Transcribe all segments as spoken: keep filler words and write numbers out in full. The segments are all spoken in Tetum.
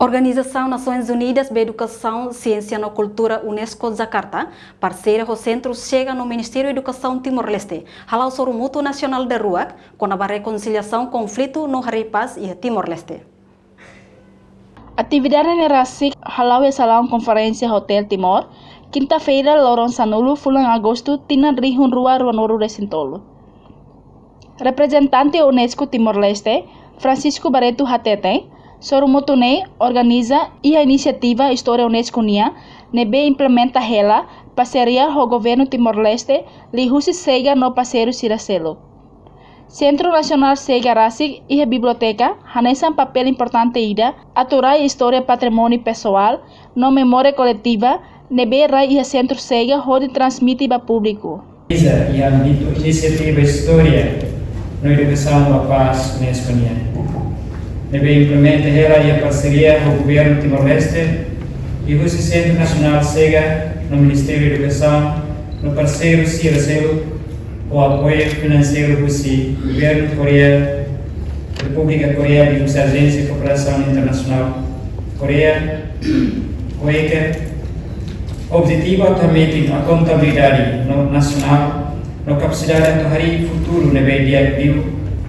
Organizasaun Nasoins Unidas ba Edukasaun, Siénsia no Kultura UNESCO Jakarta, parseria ho Sentru Chega no Ministériu Edukasaun Timor-Leste, hala'o sorumutu nasionál daruak kona-ba rekonsiliasaun konflitu no harii pás iha Timor-Leste. Atividade ne'e rasik hala'o iha salaun konferénsia Hotel Timor, kinta-feira, loron sanulu, fulan Agostu, tinan rihun rua ruanulu resin tolu. Reprezentante UNESCO Timor-Leste, Francisco Barreto hateten, sorumutu ne'e organiza iha inisiativa istória UNESCO nian, ne'ebé implementa hela parseria ho governu Timor-Leste, liuhusi Chega no parseiru sira seluk. Sentru Nasionál Chega rasik iha biblioteka, hanesan papél importante ida atu rai istória, patrimóniu pesoál no memória koletiva ne'ebé rai iha Sentru Chega hodi transmite ba públiku. Iha ámbitu inisiativa istória no edukasaun ba pás UNESCO nian, ne'ebé implementa hela iha parseria ho governu Timor-Leste, liuhusi Sentru Nasionál Chega no Ministériu Edukasaun no parseiru sira seluk, ho apoiu finanseiru husi governu Koreia, Repúblika Koreia, liuhusi Ajénsia Kooperasaun Internasionál Koreia, KOICA. Objetivu atu hametin akontabilidade no nasionál no kapasidade atu harii futuru ne'ebé di'ak liu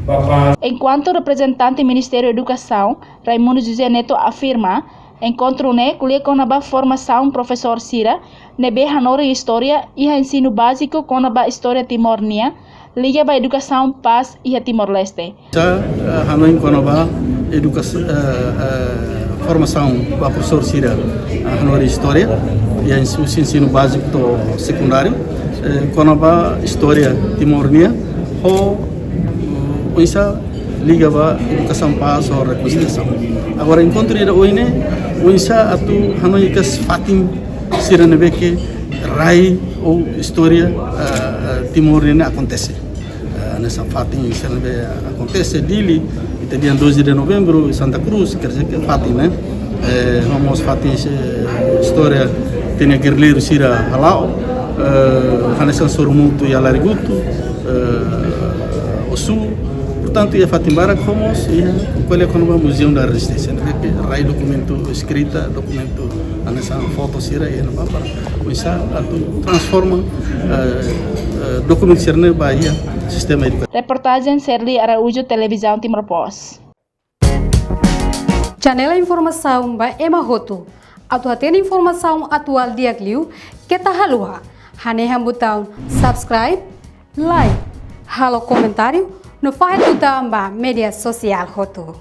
ba pás. Enkuantu reprezentante Ministériu Edukasaun, Raimundo José Neto, afirma, enkontru ne'e ko'alia kona-ba formasaun profesór sira ne'ebé hanorin istória iha ensinu báziku kona-ba istória Timor nian, liga ba edukasaun pás iha Timor-Leste. Sa, eh, hanoin kona-ba edukas-, eh, eh, formasaun ba profesór sira, eh, hanorin istória iha ens-, husi ensinu báziku to'o sekundáriu, eh, kona-ba istória Timor nian, ho, eh, oinsá liga ba edukasaun pás ho rekonsiliasaun. Agora, enkontru ida ohin ne'e, oinsá atu hanoin iha fatin sira ne'ebé ke rai ou istória, eh, eh, Timor ne'e akontese. Eh, hanesan fatin sira ne'ebé akontese Dili, ita dehan doze de Novembro, Santa Cruz, quer dizer que fatin, né? Eh, ho mós fatin, eh, istória, tinan gerrilleiru sira hala'o, eh, hanesan sorumutu iha Larigutu, eh, Osu. Portantu, iha fatin barak ho mós, iha ko'alia kona-ba Museu da Resistência, ne'ebé ke rai dokumentu eskrita, dokumentu hanesan foto sira iha ne'ebá, para oinsá atu transforma, eh, eh, dokumentu sira ne'e ba iha sistema edukasaun. Reportajen Serli Araújo, Televizaun Timor Post. Janela informasaun ba ema hotu. Atu hatene informasaun atuál di'ak liu, keta haluha hanehan butaun subscribe, like, halo komentáriu, no fahe tutan ba média sosiál hotu.